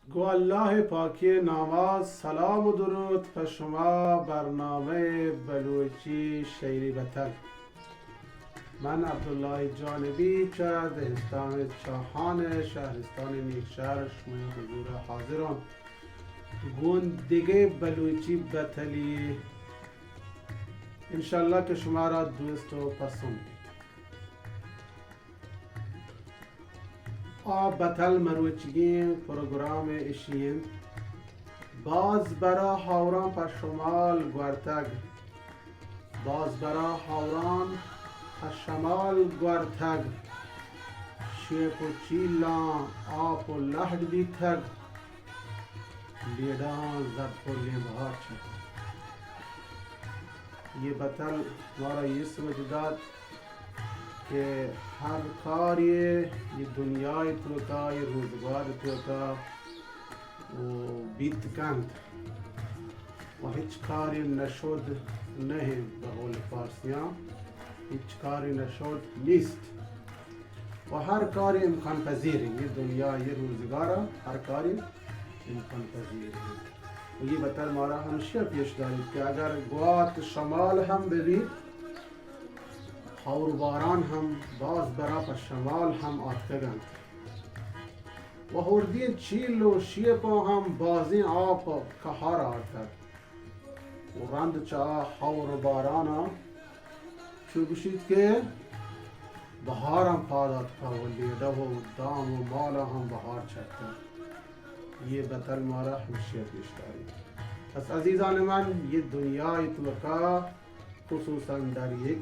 گوں اللہ پاکی ناما سلام و درود پہ شما، برنامہ بلوچی شعری بتل۔ من عبداللہ جانبی چہ دہستان چاہان شہرستان نیکشہر شمئے حضور حاضران گوں دگہ بلوچی بتلی۔ انشاءاللہ کہ شمارا دوست و پسند بیت۔ آ بتل مروچیگیں پروگرام اشی انت۔ باز برا ہاوراں پہ شمال گورتگ، باز برا ہاوراں پہ شمال گورتگ، شیپ و چیلاں آپ و لہڈ بیتگ، لیڈاں زرپلیں بہار چتگ۔ یہ بتل مارا یہ سمجھ دات کہ ہر کارے یہ دنیا توکا، یہ روزگار توکا و بیت کنت و ہچ کارے نشد نہیں، بقول فارسیاں ہچ کارے نشد نیست و ہر کارے امکان پذیر ہے۔ یہ دنیا، یہ روزگار ہر کارے امکان پذیر ہے۔ و یہ بتل مارا ہمشی پیش داریت کہ اگر گوات شمال ہم ببیت، ہور و باران ہم باز برا پہ شمال ہم آتکگ انت و ہردیں چیل و شیپاں ہم بازیں آپ کہار آرتگ و رند چہ آ ہور و بارانا چو گوشیت کہ بہاراں پاد آتکا و لیڈہ و دام و مالا ہم بہار چتگ۔ یہ بتل مارا ہمشی پیش داریت۔ پس عزیزان من، یہ دنیا توکا خصوصاً در یک،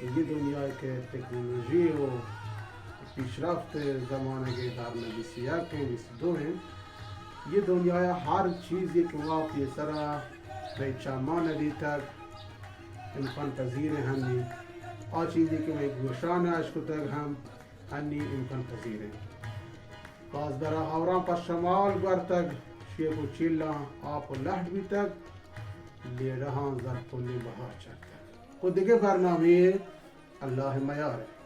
یہ دنیا کہ تکنولوژی و پیشرفت زمانگ در بیست یک ہیں، بیست دو ہیں، یہ دنیا ہر چیزے کہ ما پیسرا مئے چما ندیتگ، امکان پذیر ہنی۔ آ چیزے کہ مئے گوشان اشکتگ ہم ہنی امکان پذیر ہیں۔ باز برا ہاوراں پہ شمال گورتگ، شیپ و چیلاں آپ و لہڈ بیتگ، لیڈہاں زرپلیں بہار چرتگ۔ و دگہ برنامے اللہ میار۔